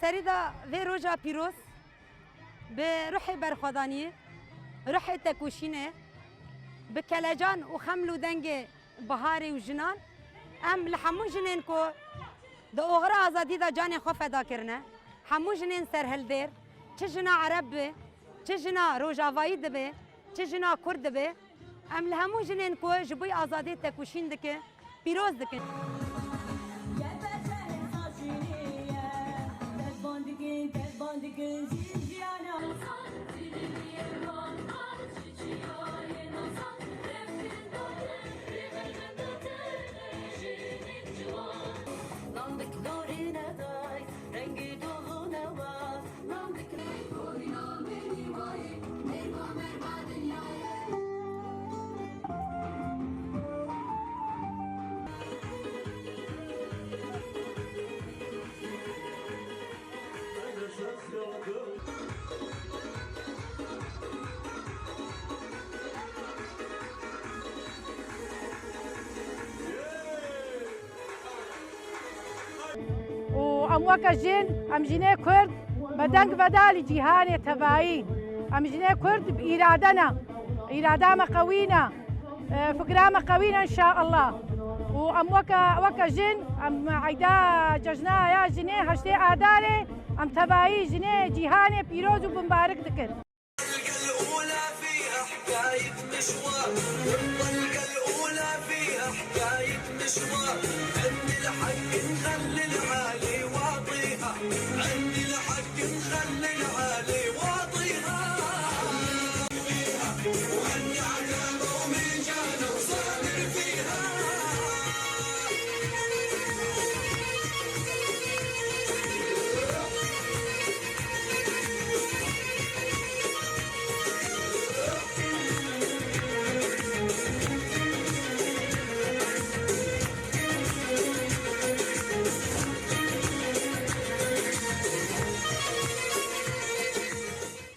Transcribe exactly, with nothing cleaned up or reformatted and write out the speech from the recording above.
Serî de vê roja pîroz bi ruhê berxwedaniyê, ruhê tekoşînê, bi kelecan û xeml û dengê biharê û jinan, em li hemû jinên ku di oxira azadî de canê xwe feda kirine, hemû jinên serhildêr, çi jina ereb be, çi jina rojavayî dibe, çi jina kurd dibe, em li hemû jinên ku ji bo azadiyê tekoşîn dikin, pîroz dikin. Û em weke jin, em jinê Kurd, bi deng vedalî cîhanê tevayî. Em jinê Kurd bi îrade ne. Îrada me qewî ne. E, fikra me qewî ne, înşaallah. Û em weke, weke jin, em eyda cejna ya jinê heştê Adarê, em tevayî jinê cîhanê pîroz û bimbarik dikin. الطلقة الأولى فيها حكاية مشوار، والطلقة الأولى فيها حكاية مشوار، عند الحق